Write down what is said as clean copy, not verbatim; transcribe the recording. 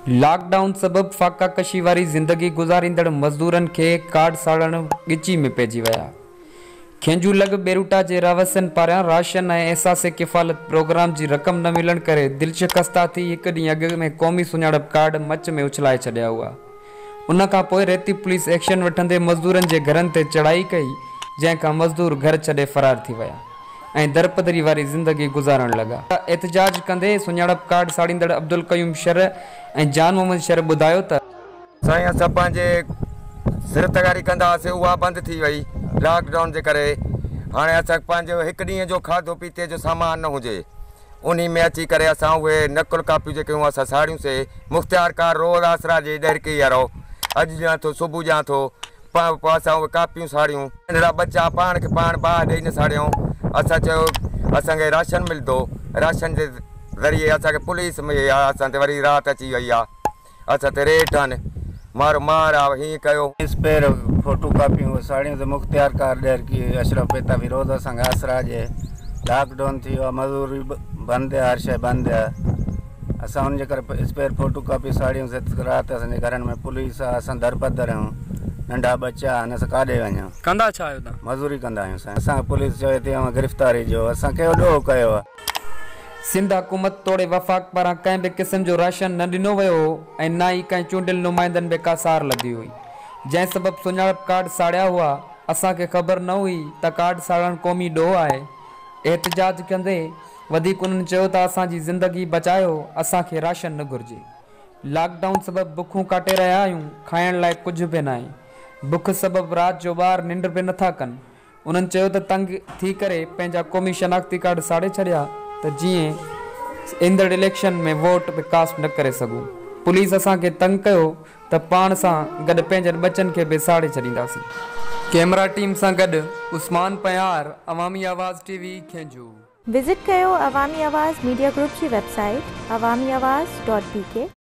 Lock down سبب فاقا ڪشي واري زندگي گذاريندڙ مزدورن کي ڪارڊ ساڙڻ ڳچي ۾ پئجي ويا. کينجهو لڳ ٻيروٽا جي رهواسين پاران راشن ۽ احساس ڪفالت پروگرام جي رقم نه ملڻ ڪري دل شڪسته ٿي هڪ ڏينهن اڳ ۾ قومي سڃاڻپ ڪارڊ مچ ۾ اڇلائي ڇڏيا هئا. ان کان پوء ريتي پوليس ايڪشن وٺندي مزدورن جي گهرن تي چڙهائي ڪئي جنهن کان مزدور گهر ڇڏي فرار ٿي ويا. ۽ درپدري واري زندگي گذارڻ لڳا. احتجاج ڪندي سڃاڻپ ڪارڊ ساڙيندڙ عبدالقيوم شر ۽ جان محمد شر ٻڌايو ته. سائين اسان پنهنجي سر تغاري ڪندا هئاسين اها بند ٿي وئي لاڪ ڊائون جي ڪري هاڻي اسان کي پنهنجو هڪ ڏينهن جو کاڌو پيتي جو سامان نه هجي انهي ۾ اچي ڪري اسان اهي نقل ڪاپيون جيڪي هيون اسان ساڙيون سي مختيار ڪار روز آسرا ڏئي ڏهرڪي يارو اڄ ڏيان ٿو صبح ڏيان ٿو پوء اسان اهي ڪاپيون ساڙيون. ننڍڙا ٻچا پاڻ کي پاڻ باهه ڏئي نه ساڙيائون. اسان چيو اسان کي راشن ملندو. راشن جي ذريعي اسان کي پوليس ۾ اسان تي وري رات اچي وئي آ. اسان تي ريٽ آهن. مارو مار آ هيئن ڪيو. اسپيئر فوٽو ڪاپيون ساڙيون ته مختيار ڪار ڏهرڪي اشرف پيتافي روز اسان کي آسرا ڏئي. لاڪ ڊائون ٿي ويو آ مزوري بند آ هر شيء بند آ. اسان ان جي ڪري اسپيئر فوٽو ڪاپي ساڙيون سي ته رات اسان جي گهرن ۾ پوليس آ اسان درپدر آهيون ننڍا ٻچا آهن اسان ڪاڏي وڃون. ڪندا ڇا آهيو توهان؟ مزوري ڪندا آهيون سائين اسان کي پوليس چوي ٿي اوهان گرفتاري جو اسان ڪهڙو ڏوهه ڪيو آ. سنڌ حڪومت توڙي وفاق پاران ڪنهن به قسم جو راشن نه ڏنو ويو هو ۽ نه ئي ڪنهن چونڊيل نمائندن به ڪا سار لڌي هئي جنهن سبب سڃاڻپ ڪارڊ ساڙيا هئا اسان کي خبر نه هئي ته ڪارڊ ساڙڻ قومي ڏوهه آهي احتجاج ڪندي وڌيڪ انهن چيو ته اسان جي زندگي بچايو اسان کي راشن نه گهرجي لاڪ ڊائون سبب بکون ڪاٽي رهيا آهيون کائڻ لاء ڪجهه به ناهي بک سبب رات جو ٻار ننڊ به نٿا ڪن انهن چيو ته تنگ ٿي ڪري پنهنجا قومي شناختي ڪارڊ ساڙي ڇڏيا ته جيئن ايندڙ اليڪشن ۾ ووٽ به ڪاسٽ نه ڪري سگهون پوليس اسان کي تنگ ڪيو ته پاڻ سان گڏ پنهنجن ٻچن کي به ساڙي ڇڏينداسين. ڪيمرا ٽيم سان گڏ عثمان پنهيار، عوامي آواز ٽي وي، کينجهو. وزٽ ڪيو عوامي آواز ميڊيا گروپ جي website Awami Awaz dot B K.